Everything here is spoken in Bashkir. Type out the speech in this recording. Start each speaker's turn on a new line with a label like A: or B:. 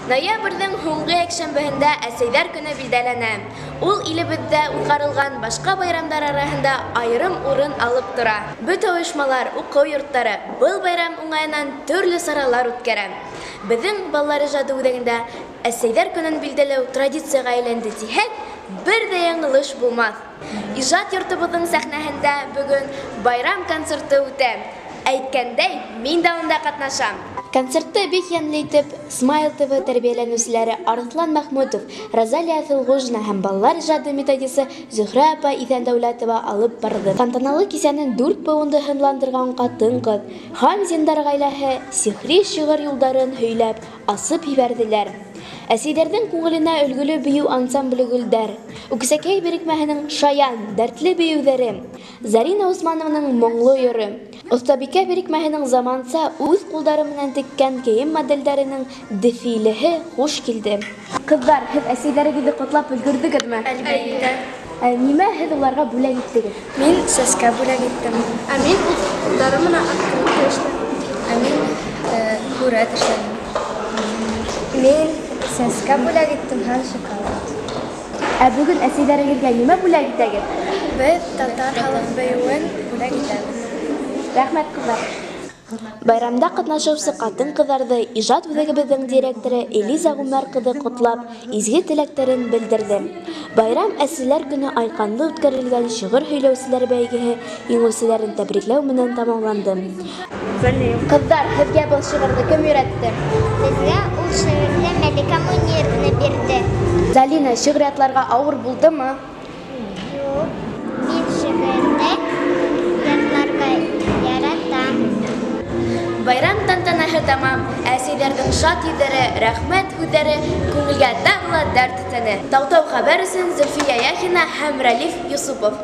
A: Ноябрҙең һуңғы йәкшәмбеһендә Әсәйҙәр көнө билдәләнә. Ул илебеҙҙә уҙғарылған башҡа байрамдар араһында айырым урын алып тора. Бөтә ойошмалар, уҡыу йорттары был байрам уңайынан төрлө саралар үткәрә. Беҙҙең балалар ижады үҙәгендә Әсәйҙәр көнөн билдәләү традицияға әйләнде тиһәк, бер ҙә яңылыш булмаҫ. Ижад йортобоҙҙоң сәхнәһендә бөгөн байрам концерты үтә. Әйткәндәй, мин дә унда ҡатнашам. Концертты бик йәнле итеп Смайл ТВ тәрбиәләнеүселәре Арыҫлан Мәхмүтов, Розалия Әҫелғужина һәм балалар ижады методисы Зөһрә апа Иҫәндәүләтова алып барҙы. Тантаналы кисәне дүрт быуынды һынландырған ҡатын-ҡыҙ Хамзиндар ғаиләһе сихри шиғыр юлдарын һөйләп, асып ебәрҙеләр. Әсәйҙәрҙең күңеленә өлгөлө бейеү ансамбле Гөлдәр, Үксәкәй берекмәһенең шаян, дәртле бейеүҙәре, Зарина Усманованың моңло йыры, Оҫтабикә берекмәһенең заманса үҙ ҡулдары менән теккән кейем моделдәренең дефилеһе хуш килде. Ҡыҙҙар, һеҙ әсәйҙәрегеҙҙе ҡотлап өлгөрҙөгөҙмө?
B: Әлбиттә.
A: Нимә һеҙ уларға бүләк иттегеҙ?
B: Мин сәскә бүләк иттем. Ә мин үҙ ҡулдарым менән открытка эшләнем. Ә мин һүрәт эшләнем. Мин сәскә бүләк иттем һәм шоколад.
A: Ә бөгөн әсәйҙәрегеҙгә нимә бүләк итәгеҙ?
B: Беҙ татар халыҡ бейеүен бүләк итәбеҙ.
A: Рәхмәт, ҡыҙҙар. Байрамда ҡатнашыусы ҡатын-ҡыҙҙарҙы ижад үҙәгебеҙҙең директоры Элиза Ғүмәр ҡыҙы ҡотлап, изге теләктәрен белдерҙе. Байрам Әсәйләр көнө айҡанлы үткәрелгән шиғыр һөйләүселәр бәйгеһе еңеүселәрен тәбрикләү менән тамамланды. Ҡыҙҙар, һеҙгә был шиғырҙы кем өйрәтте?
C: Беҙгә ул шиғырҙы Мәликә Мөнировна бирҙе.
A: Залина, шиғыр ятларға ауыр булдымы?
C: Юҡ, мин шиғырҙы ятларға яратам.
A: Байрам тантанаһы тамам, әсәйҙәрҙең шат йөҙҙәре, рәхмәт һүҙҙәре күңелгә тағы ла дәрт өҫтәне. Таутау хәбәр өсөн Зөлфиә Яхина һәм Рәлиф Юсупов.